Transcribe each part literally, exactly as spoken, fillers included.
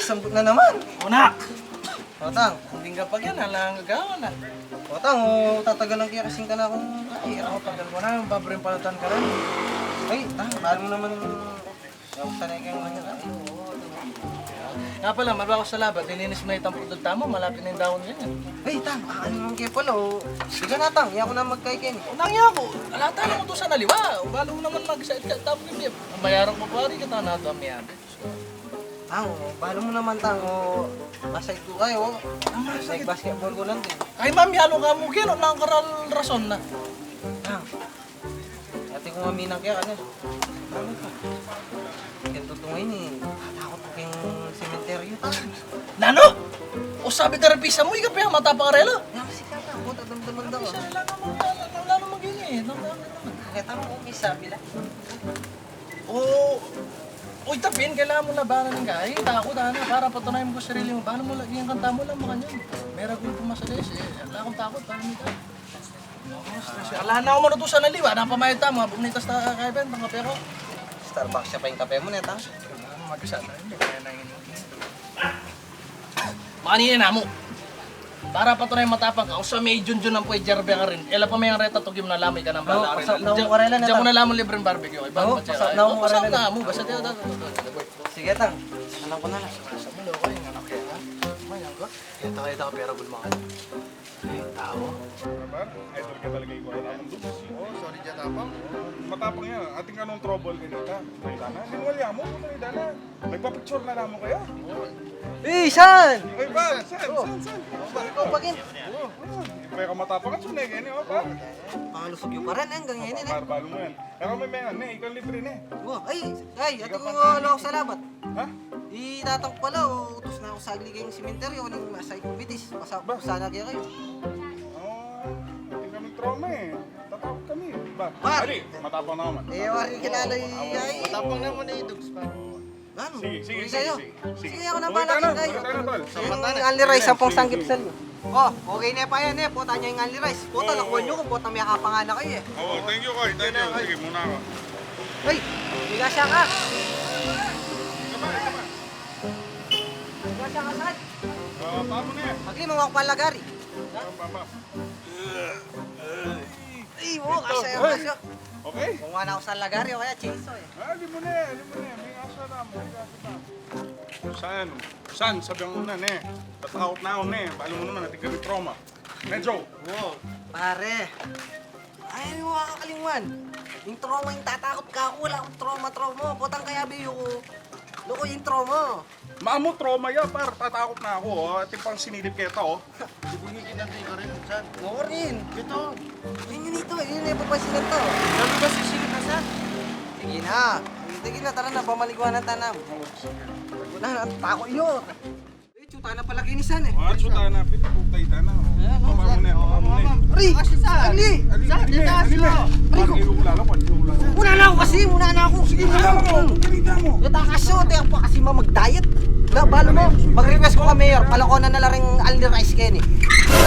Sambut na naman. Unak! O, Tang. Hindi ka pa yan, alang gagawa na. O, Tang, o, tatagalan kaya kasing kanakung, ay, ako, tagal ko na, yung babring palatan ka rin. Ay, Tang, mahal mo naman. Yung sanay kang ano, ay. Nga pala, malwa ko sa labat, lininis mo na itang pudod tamo, malapit na yung dahon niya. Ay, Tang, ano naman kaya pala, o. Sige na, Tang, iya ko na magkaikin. Unang iya ko, alata na mo to sa naliwa. Balo mo naman mag-side ka, tapos hindi. Ang bayaran ko, pari, kita na ito, ang miyabi. Tang, balo mo naman, Tang, o, masay ko kayo, o. Ang masay. Nag-basketball ko lang din. Ay, ma'am, yalo ka mo, kaya nang karal rason na. Tang, ate ko maminang kaya, ano? Ano ka? Kaya tutungayin, eh. Tatakot ko kayong sementeryo, Tang. Nano? O sabi ka repisa mo, ika pa yung matapang relo? Nga, kasi ka, Tang, buta damdaman daw. Repisa, wala namang, wala namang yun, eh. Wala namang. Kaya, Tang, o, may sabi lang. O, o, itapin, kailangan mo labanan ng gahi. Takot, ana, para patunayan mo sa sarili mo. Paano mo lagi yung kanta mo lang, makanyan? May ragul pumasades, eh. Wala akong takot, paano mo ito? Ala na ako manutusan ng liwa, napamayad tamo, ha? Bunitas na kape, pang kape ko. Starbucks siya pa yung kape mo, neta? Mabisa na, hindi kaya na yun. Makanyan na mo. Para patunay matapang ka, usa may junjun ang pwede jarbe ka rin. Ela pa may ang reta, tugi mo na lamay ka ng bala ka rin. Diyan mo na lamang libreng barbecue. Iba mo, pasap na mo, basta tiyo, tiyo, tiyo. Sige, Tang. Alam ko na lang. Sa mulo ko, yung anak kaya, ha? Mayang ko. Kita kayo, pera gulmangan. Ay, tao. Ano ba? Idol ka talaga, ikaw. Alam mo, Dukes. Oo, sorry, Jatapang. Matapang yan. Ating anong trouble ka nita? Ay, dana. Linwal yan mo. Ay, dana. Nagpa-picture na naman kayo. Eh, san? Ay, ba? San? San? San? San? Ikaw, pagin. Oo. Hindi pa kayo matapang. At sunay kayo, oh, pa? Pangalusog yung paran, eh, hanggang ngayon, eh. Barbalo mo yan. Pero may mga, ne, ikaw libre, ne. Wow, ay, ay, ikaw atin ko pa, ne. Wala ako salamat. Ha? Itatang pala, o, utos na ako sagli kayong sementeryo, nang masay kong bitis. Pasap sana kaya kayo. Oo, hindi kami trauma, eh. Tatakot kami, eh. Ba? Par! Ali, matapang na naman. Eh, wari ka na, ay. Matapang naman, eh, Dugs, pa. Ano? Sige, sige, sige, sige. Sige, ako na bala kayo. Sige, tol. Ang only rice, sampung sanggip sa inyo. Oh, okay na pa yan, eh. Puta niya yung only rice. Puta, nakuha niyo kung puta may kapanganak kayo, eh. Oo, thank you, Koy. Thank you. Sige, muna ako. Ay, bigas siya ka. Isa pa, isa pa. Bigas siya ka, San. Ah, paano na yan? Pagli mo, ako palagari. Pam, pam, pam. Ay, wo, kasya, kasya. Okay? Kung wala ako sa lagari, o kaya chainsaw, eh. Ah, di mo na, di mo na. May aso na, may aso na. San? San? Sabi ang una, ne. Tatakot na ako, ne. Balo mo naman, atin kami trauma. Medyo. Wo, pare. Ay, wa, kakalingwan. Yung trauma, yung tatakot ka ako. Wala akong trauma, trauma. Potang kaya, biyo ko. Loko yung trauma. Mamu, trauma ya, par. Tatakot na ako, oh. Atin pang sinilip keta, oh. Sige, kinanti ka rin, San. Ako rin. Ito. Yun, yun ito. Yun, yung papansinan to. Sabi ba sisilip na, San? Sige na. Sige na, tara na. Pamaliguan na tanam. Wala na, ang tako yun. Eh, tsuta na pala kinisan, eh. Ah, tsuta na. Pwede po tayo na, oh. Ayan, oh, San. Pamamuna, pamamuna. Aray! Kasi, San? Ali! Ali, San, ali, dito, ali, San. Aray ko. Pag iulala, pag iulala. Muna na ako kasi, muna na ako. Sige, muna na ako. Ganita mo. Kita kasi, oh, tiyak pa kasi mamag-diet. Na, balo mo, mag-request ko ka, Mayor, palakonan na la ring only rice keni.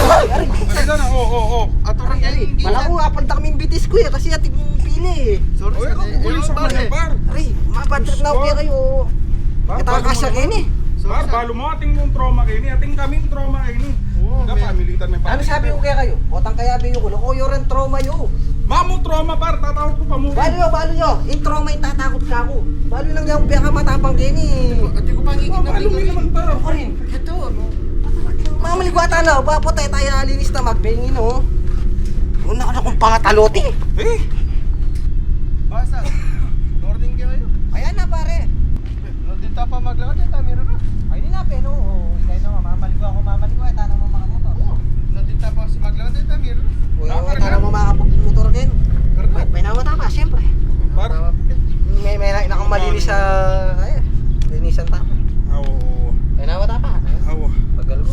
Ay, aray. Ay, sana, oh, oh, oh. Ato rin, aray, aray. Pala ko, apal da kaming bitis ko, eh, kasi ating pili, eh. Sorry, San, eh. Uy, sa mga par. Aray, mabadtrip na ako kaya kayo. Kita ka kasya keni. Par, balo mo, ating mung trauma keni, ating kaming trauma keni. Oo, family tan may. Ano sabi ko kaya kayo? Otang kaya biyo ko, loko yo rin trauma yo. Mamu trauma, par, tatakot ko pa mu. Balo yo, balo yo. Yung trauma yung tatakot ka ako. Balo lang yung piyakamatapang keni. Ati ko pangigit na. Balo mo naman, par. Ako rin. Ito, ano? Mamaligwata na, ba po tayo tayo nalinis na magbengin, oh. Una ka na kung pangatalote. Eh? Basa. Morning kayo. Ayan na, pare. Nandito pa maglakad, eh, tamiro na. Ay, hindi na, pero, oh, ikay na, mamaligwa ako, mamaligwa, eh, tanang mo makamotor. Oo. Nandito pa kasi maglakad, eh, tamiro na. Uy, ah, tanang mo makapagmotor din. Karga. May, may nawa tama, siyempre. Par. May, may na, inakang malinis sa, ay, linisan tama. Ah, oo. May nawa tama. Ah, oo. Pagal ko.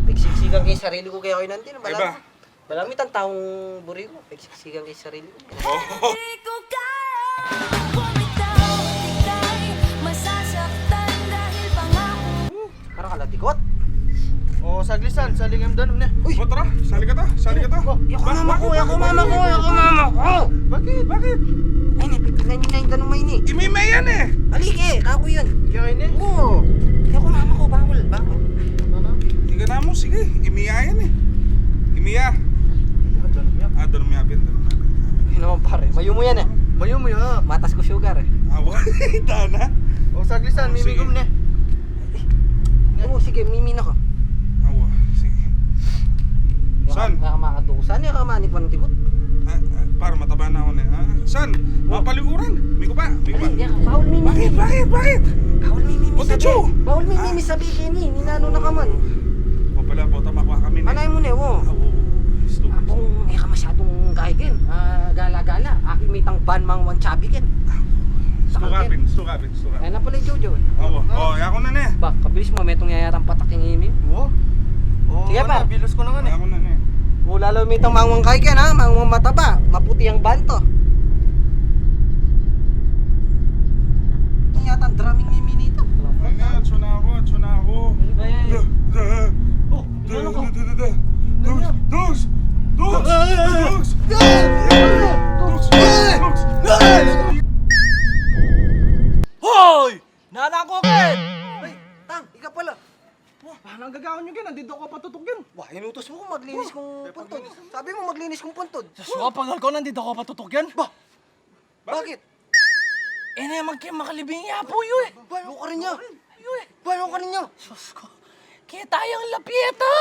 Pagsiksikan ko yung sarili ko, kaya ko inantin. Ay, ba? Malami tang taong buri ko, pagsiksikan ko yung sarili ko. Oh. Di ko kaya bumitaw, ika'y masasaktan dahil pangako. Para ka latikot. O, saglit, San, sali kami danum ne. Uy! O, tara, sali ka ta, sali ka ta. Yaku mama ko, yaku mama ko, yaku mama ko. Bakit? Bakit? Ay, napipilan nyo na yung danum ini. Imime yan eh. Alike, kaku yan. Kaya ini? Oo. Yaku mama ko, Eh, imiya yan eh. Imiya. Ah, danum ya pin, danum ya pin. Yun naman, pare. Mayumu yan eh. Mayumu yan. Matas ku sugar eh. Awa, tana. O, saglit san, mimigum ne. O, sige, mimi na ka. Awa, sige. San? Kaya ka makadusan, kaya ka manik man tikot. Ah, ah, para mataba na ako na, ha? San? Mapaliguran. Miku pa, miku pa. Ay, di ka, bawal mimimi. Bakit, bakit, bakit? Bawal mimimi sabi. Bawal mimimi sabi kini. Ninano na ka man. Wa pala po, tama ko kami ni. Anay mu ne, wo. Ah, oo, oo. Gusto ko. Ako, e ka masyadong gaigen. Ah, gala-gala. Aki mitang ban mang wan chabi ken. Gusto ka pin, gusto ka pin, gusto ka pin. Ay, na pala yung Jojo. Awa. O, yaku na ne. Ba, kabilis mu, metung yayarang patak ing imi. Wo? O, sige, par. Bilus ku na nga ne. Yaku na ne. O, lalo mitang mangwang kaiken, ha? Mangwang mataba. Maputi ang banto. Ito yata ang drumming ni Minito. Ay, nga, atsu na ako, atsu na ako. Ay, ay, ay. Da, da. O, da, da, da, da, da. Dos, dos, dos, dos. Dos, dos, dos. Hoy! Nanang ku ken! Ay, Tang, ika pala. Wah, anong gagawan nyo ken? Nandito ko patutok yan. Wah, inutos mo kung maglinis kung puntod. Sabi mo maglinis kung puntod. Sus, kapagal ko, nandito ko patutok yan. Ba? Bakit? E na magke makalibing ya po, yu eh. Balo ka rin niya. Yu eh. Balo ka rin niya. Sus ko. Kita yang lapyeta.